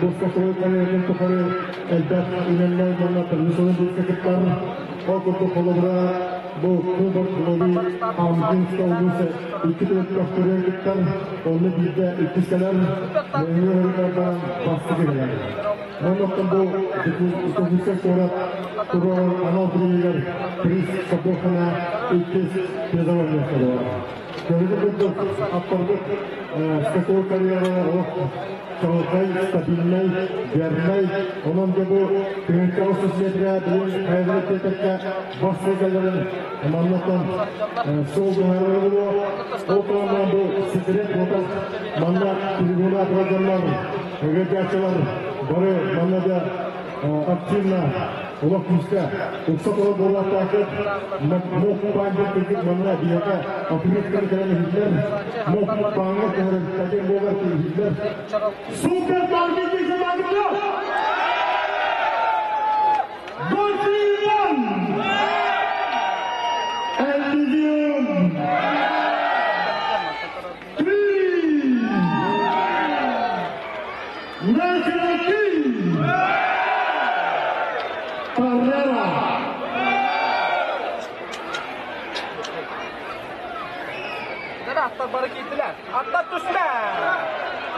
Бу скаковой карьератын тухары элбэх үлэлэр уонна традиционнай бииргэ кыттар. Ол курдук холобура бу Кубок главы Амгинска улууса икки төрүт кыттар, онно биирдэ иккис кэлэр, нөҥүө баран бастакы кэлэр. Оннуктан бу Дьокуускай куорат туруорар анал бирииһигэр приз Сабохана иккис призовой миэстэ буолар. Көрүҥү курдук аттарбыт скаковой карьера олох чаҕылхай, стабильнай, вернай. Онон дьэ бу тыһыынча 30 метрэ билин хайалары тиэтэккэ бас сылгаларын маннаттан суол быһаарара буолуо. Ол туһунан бу секрет буолбат. Манна трибуна турар ыгырдааччылар бары манна да активно олох күүскэ укса турар буолуохтааххыт. Мох баан кыргыт манна биһиэхэ аппаратка кэлэн иһиллэр. Мох бааҥҥа көһөрөн таким буолар иһиллэр. Супер таргет команда! Гольфион! Эллизиум! Три! National Carrera! Аттар бары киирдилэр. Аттар түстүлэр.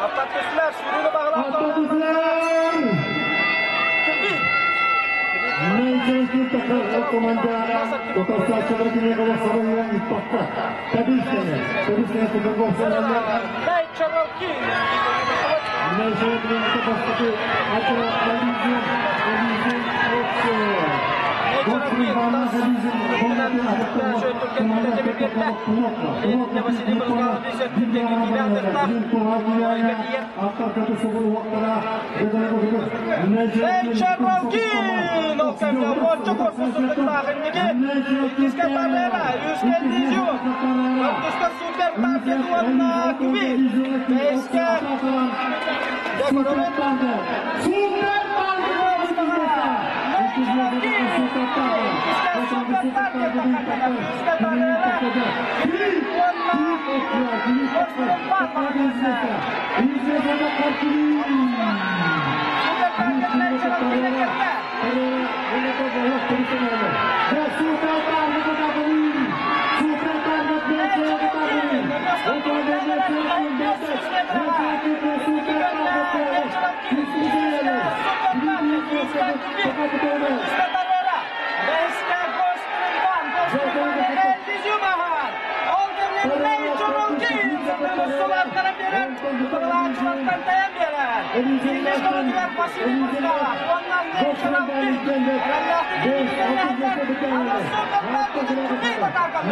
Аттар түстүлэр. Сүүрүүнү баҕалаах. Аттар түстүлэр! National команда Отарсааччылар киниэхэ сабайынан иппакка. Табискене, Табискене Кудагов саналар. Natural King. National бастакы Atra Elysium, Elysium Василий Брызгалов Natural King! Ол кэмҥэ уонча корпус сырдыктаах инники. Иккискэ Таррера, үскэ Elysium. Төрдүскэ Супер Таргет уонна Квин. Бэскэ Декоровит. Супер Natural King! Иккискэ Супер Таргет, үскэ Таррера. Квин уонна Супер Таргет Natural King кэллэ. Супер Natural King! Natural King! Супер Таргет, үскэ Квин. Үскэ Таррера. Бэскэ Гостринбан, Гостринбан Elysium аһар. Ол кэмҥэ Natural King сылаттара берер, Тылааччылартан тайан берер. Финиш көрүтүгэр Василий Брызгалов, уонна Natural King. Эрэллээхтик инникилэринээхтэр, аны Супер Таргет Квин атаакалар.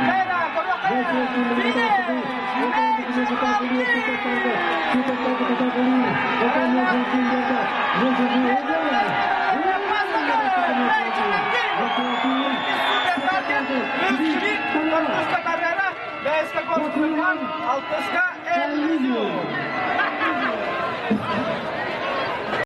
Кайра, көрүөххэ, финиш! Natural King! Супер Таргет, үс Квин, төрдүскэ Таррера, бэскэ Гостринбан, алтыска Elysium.